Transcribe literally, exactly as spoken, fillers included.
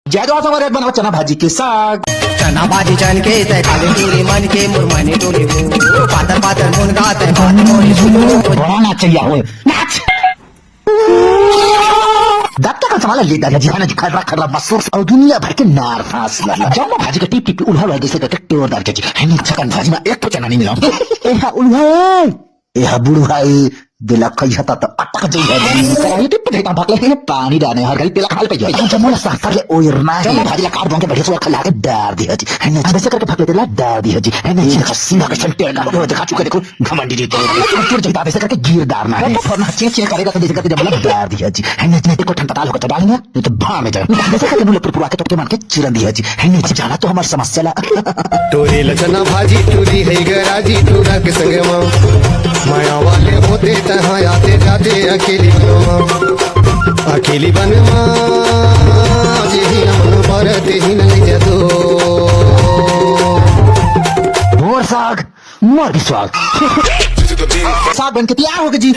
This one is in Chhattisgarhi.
जय जोहार संगवारी, बनाओ चना भाजी के साग। चना भाजी चन के तय काले टूरी मन के मुरमने टूरी हो। पातर पातर मुनगा तय बात मोरी सुनो। बड़ा नाच चाहिए हो। नाच। दत्ता का सवाल ले डाले जी, है ना जी, खर्रा खर्रा मसूर और दुनिया भर के नार फांस लगा। जम्मो भाजी का टीप टीप उल्हा लगे से करके टोर डाल के जी। है ना, चिकन भाजी में एक तो चना नहीं मिला। ए हा उल्हा, ए हा बुढ़ भाई, बेला खइहा ता तो अटक जइहा जी। कराही टिप देता भाग ले, पानी डाले हर घड़ी तेला खाल पे जाए। जब मोला सासर ले ओइरना है। जब भाजी ला काट बांध के बढ़िया से खला के डार दिया जी। है ना, वैसे करके भाग ले तेला डार दिया जी। है ना, जी का सिंगा का छंटे का हो दिखा चुका, देखो घमंडी जी तो। चुर जइता वैसे करके गिर डारना है। तो फरना चें चें करेगा तो वैसे करके जब मतलब डार दिया जी। है ना, इतने को ठंड पताल होकर तो डालेंगे। ये तो भाड़ में जाए। जैसे कहते मुल्ला पुरपुरा के तोके मान के चिरन दिया जी। है नहीं जी, जाना तो हमार समस्या ला। टोरे लचना भाजी टूरी है गराजी टूरा के संगमा। माया वाले होते तहाँ आते जाते अकेली बनवा। अकेली बनवा। जे ही हम पर ते ही नहीं जदो। मोर साग, मोर भी स्वाग। साग बन के तैयार हो गए जी।